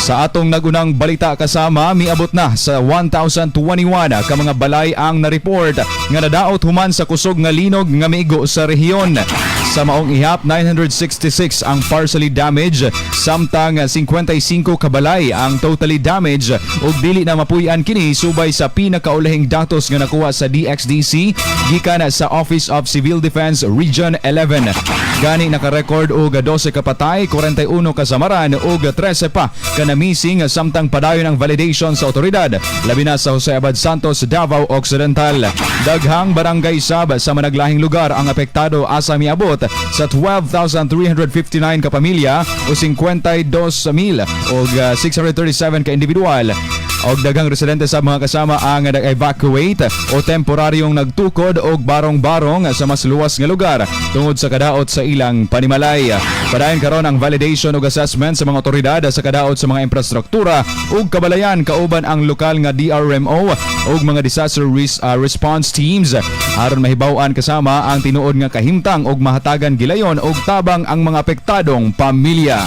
Sa atong nagunang balita, kasama, miabot na sa 1,021 ka mga balay ang na-report nga nadaot human sa kusog nga linog nga miigo sa rehiyon. Sa maong ihap, 966 ang partially damaged samtang 55 ka balay ang totally damaged ug dili na mapuy-an kini, subay sa pinakaulahing datos nga nakuha sa DXDC gikan sa Office of Civil Defense Region 11. Gani naka-record og 12 ka patay, 41 ka samaran ug 13 pa ka na missing samtang padayon ang validation sa otoridad, labi na sa Jose Abad Santos, Davao Occidental. Daghang barangay sab sa managlahing lugar ang apektado, asa miabot sa 12,359 ka pamilya o 52,000 og 637 ka individual, og daghang residente sa mga kasama ang nag-evacuate o temporaryong nagtukod og barong-barong sa mas luwas nga lugar tungod sa kadaot sa ilang panimalay. Padayon karon ang validation ug assessment sa mga otoridad sa kadaot sa mga infrastruktura ug kabalayan kauban ang lokal nga DRMO ug mga disaster risk response teams aron mahibaw-an, kasama, ang tinuod nga kahimtang ug mahatagan gilayon og tabang ang mga apektadong pamilya.